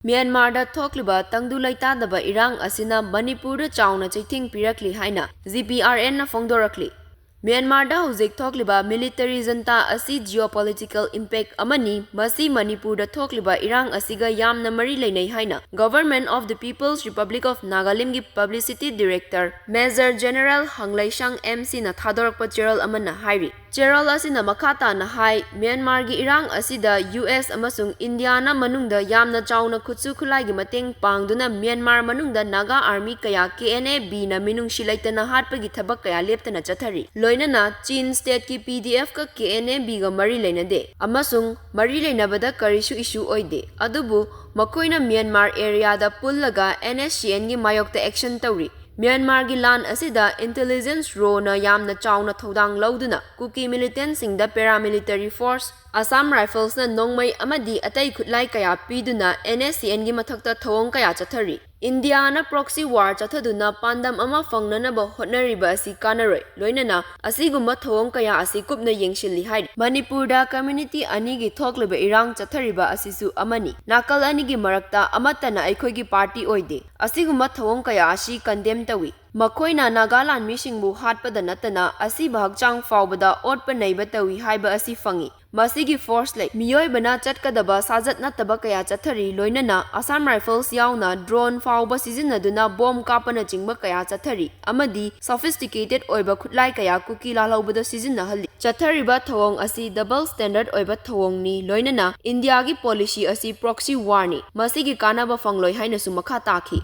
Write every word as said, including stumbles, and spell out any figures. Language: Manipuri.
ꯃ꯭ꯌꯥꯟꯃꯥꯔꯗ ꯊꯣꯛꯂꯤꯕ ꯇꯪꯗꯨ ꯂꯩꯇꯥꯗꯕ ꯏꯔꯥꯡ ꯑꯁꯤꯅ ꯃꯅꯤꯄꯨꯔꯗ ꯆꯥꯎꯅ ꯆꯩꯊꯦꯡ ꯄꯤꯔꯛꯂꯤ ꯍꯥꯏꯅ ꯖꯤ ꯄꯤ ꯑꯥꯔ ꯑꯦꯟꯅ ꯐꯣꯡꯗꯣꯔꯛꯂꯤ꯫ ꯃ꯭ꯌꯥꯟꯃꯥꯔꯗ ꯍꯧꯖꯤꯛ ꯊꯣꯛꯂꯤꯕ ꯃꯤꯂꯤꯇꯔꯤ ꯖꯟꯇꯥ ꯑꯁꯤ ꯖꯤꯑꯣꯄꯣꯂꯤꯇꯤꯀꯦꯜ ꯏꯝꯄꯦꯛ ꯑꯃꯅꯤ꯫ ꯃꯁꯤ ꯃꯅꯤꯄꯨꯔꯗ ꯊꯣꯛꯂꯤꯕ ꯏꯔꯥꯡ ꯑꯁꯤꯒ ꯌꯥꯝꯅ ꯃꯔꯤ ꯂꯩꯅꯩ ꯍꯥꯏꯅ Government of the People's Republic of Nagalimꯒꯤ ꯄꯕ꯭ꯂꯤꯁꯤꯇꯤ ꯗꯤꯔꯦꯛꯇꯔ ꯃꯦꯖꯔ ꯖꯦꯅꯔꯦꯜ ꯍꯪꯂꯩꯁꯪ ꯑꯦꯝ ꯁꯤꯅ ꯊꯥꯗꯣꯔꯛꯄ ꯆꯦꯔꯣꯜ ꯑꯃꯅ ꯍꯥꯏꯔꯤ꯫ ꯆꯦꯔꯣꯜ ꯑꯁꯤꯅ ꯃꯈꯥ ꯇꯥꯅ ꯍꯥꯏ, ꯃ꯭ꯌꯥꯟꯃꯥꯔꯒꯤ ꯏꯔꯥꯡ ꯑꯁꯤꯗ ꯌꯨ ꯑꯦꯁ ꯑꯃꯁꯨꯡ ꯏꯟꯗꯤꯌꯥꯅ ꯃꯅꯨꯡꯗ ꯌꯥꯝꯅ ꯆꯥꯎꯅ ꯈꯨꯠꯁꯨ ꯈꯨꯠꯂꯥꯏꯒꯤ ꯃꯇꯦꯡ ꯄꯥꯡꯗꯨꯅ ꯃ꯭ꯌꯥꯟꯃꯥꯔ ꯃꯅꯨꯡꯗ ꯅꯥꯒꯥ ꯑꯥꯔꯃꯤ ꯀꯌꯥ ꯀꯦ ꯑꯦꯟ ꯑꯦ ꯕꯤꯅ ꯃꯤꯅꯨꯡꯁꯤ ꯂꯩꯇꯅ ꯍꯥꯠꯄꯒꯤ ꯊꯕꯛ ꯀꯌꯥ ꯂꯦꯞꯇꯅ ꯆꯠꯊꯔꯤ꯫ ꯂꯣꯏꯅꯅ ꯆꯤꯟ ꯁ꯭ꯇꯦꯠꯀꯤ ꯄꯤ ꯗꯤ ꯑꯦꯐꯀ ꯀꯦ ꯑꯦꯟ ꯑꯦ ꯕꯤꯒ ꯃꯔꯤ ꯂꯩꯅꯗꯦ ꯑꯃꯁꯨꯡ ꯃꯔꯤ ꯂꯩꯅꯕꯗ ꯀꯔꯤꯁꯨ ꯏꯁꯨ ꯑꯣꯏꯗꯦ, ꯑꯗꯨꯕꯨ ꯃꯈꯣꯏꯅ ꯃ꯭ꯌꯥꯟꯃꯥꯔ ꯑꯦꯔꯤꯌꯥꯗ ꯄꯨꯜꯂꯒ ꯑꯦꯟ ꯑꯦꯁ ꯁꯤ ꯑꯦꯟꯒꯤ ꯃꯥꯌꯣꯛꯇ ꯑꯦꯛꯁꯟ ꯇꯧꯔꯤ꯫ ꯃ꯭ꯌꯥꯟꯃꯥꯔꯒꯤ ꯂꯥꯟ ꯑꯁꯤꯗ ꯏꯟꯇꯦꯂꯤꯖꯦꯟꯁ ꯔꯣꯅ ꯌꯥꯝꯅ ꯆꯥꯎꯅ ꯊꯧꯗꯥꯡ ꯂꯧꯗꯨꯅ ꯀꯨꯀꯤ ꯃꯤꯂꯤꯇꯦꯟꯁꯤꯡꯗ ꯄꯦꯔꯥꯃꯤꯂꯤꯇꯔꯤ ꯐꯣꯔꯁ, ꯑꯁꯥꯝ ꯔꯥꯏꯐꯜꯁꯅ ꯅꯣꯡꯃꯩ ꯑꯃꯗꯤ ꯑꯇꯩ ꯈꯨꯠꯂꯥꯏ ꯀꯌꯥ ꯄꯤꯗꯨꯅ ꯑꯦꯟ ꯑꯦꯁ ꯁꯤ ꯑꯦꯟꯒꯤ ꯃꯊꯛꯇ ꯊꯧꯑꯣꯡ ꯀꯌꯥ ꯆꯠꯊꯔꯤ꯫ ꯏꯟꯗꯤꯌꯥꯅ ꯄ꯭ꯔꯣꯛꯁꯤ ꯋꯥꯔ ꯆꯠꯊꯗꯨꯅ ꯄꯥꯟꯗꯝ ꯑꯃ ꯐꯪꯅꯅꯕ ꯍꯣꯠꯅꯔꯤꯕ ꯑꯁꯤ ꯀꯥꯟꯅꯔꯣꯏ, ꯂꯣꯏꯅꯅ ꯑꯁꯤꯒꯨꯝꯕ ꯊꯧꯑꯣꯡ ꯀꯌꯥ ꯑꯁꯤ ꯀꯨꯞꯅ ꯌꯦꯡꯁꯤꯜꯂꯤ ꯍꯥꯏꯔꯤ꯫ ꯃꯅꯤꯄꯨꯔꯗ ꯀꯝꯃ꯭ꯌꯨꯅꯤꯇꯤ ꯑꯅꯤꯒꯤ ꯊꯣꯛꯂꯤꯕ ꯏꯔꯥꯡ ꯆꯠꯊꯔꯤꯕ ꯑꯁꯤꯁꯨ ꯑꯃꯅꯤ꯫ ꯅꯥꯀꯜ ꯑꯅꯤꯒꯤ ꯃꯔꯛꯇ ꯑꯃꯠꯇꯅ ꯑꯩꯈꯣꯏꯒꯤ ꯄꯥꯔꯇꯤ ꯑꯣꯏꯗꯦ꯫ ꯑꯁꯤꯒꯨꯝꯕ ꯊꯧꯑꯣꯡ ꯀꯌꯥ ꯑꯁꯤ ꯀꯟꯗꯦꯝ ꯇꯧꯏ꯫ ꯃꯈꯣꯏꯅ ꯅꯥꯒꯥ ꯂꯥꯟꯃꯤꯁꯤꯡꯕꯨ ꯍꯥꯠꯄꯗ ꯅꯠꯇꯅ ꯑꯁꯤꯕ ꯍꯛꯆꯥꯡ ꯐꯥꯎꯕꯗ ꯑꯣꯠꯄ ꯅꯩꯕ ꯇꯧꯏ ꯍꯥꯏꯕ ꯑꯁꯤ ꯐꯪꯏ꯫ ꯃꯁꯤꯒꯤ ꯐꯣꯔꯁ ꯂꯩ꯫ ꯃꯤꯑꯣꯏꯕꯅ ꯆꯠꯀꯗꯕ ꯁꯥꯖꯠ ꯅꯠꯇꯕ ꯀꯌꯥ ꯆꯠꯊꯔꯤ, ꯂꯣꯏꯅꯅ ꯑꯁꯥꯝ ꯔꯥꯏꯐꯜꯁ ꯌꯥꯎꯅ ꯗ꯭ꯔꯣꯟ ꯐꯥꯎꯕ ꯁꯤꯖꯤꯟꯅꯗꯨꯅ ꯕꯣꯝ ꯀꯥꯞꯄꯅꯆꯤꯡꯕ ꯀꯌꯥ ꯆꯠꯊꯔꯤ ꯑꯃꯗꯤ ꯁꯣꯐꯤꯁꯇꯤꯀꯦꯇꯦꯗ ꯑꯣꯏꯕ ꯈꯨꯠꯂꯥꯏ ꯀꯌꯥ ꯀꯨꯀꯤ ꯂꯥꯜꯍꯧꯕꯗ ꯁꯤꯖꯤꯟꯅꯍꯜꯂꯤ꯫ ꯆꯠꯊꯔꯤꯕ ꯊꯧꯑꯣꯡ ꯑꯁꯤ ꯗꯕꯜ ꯁ꯭ꯇꯦꯟꯗꯔꯗ ꯑꯣꯏꯕ ꯊꯧꯑꯣꯡꯅꯤ, ꯂꯣꯏꯅꯅ ꯏꯟꯗꯤꯌꯥꯒꯤ ꯄꯣꯂꯤꯁꯤ ꯑꯁꯤ ꯄ꯭ꯔꯣꯛꯁꯤ ꯋꯥꯔꯅꯤ꯫ ꯃꯁꯤꯒꯤ ꯀꯥꯟꯅꯕ ꯐꯪꯂꯣꯏ ꯍꯥꯏꯅꯁꯨ ꯃꯈꯥ ꯇꯥꯈꯤ꯫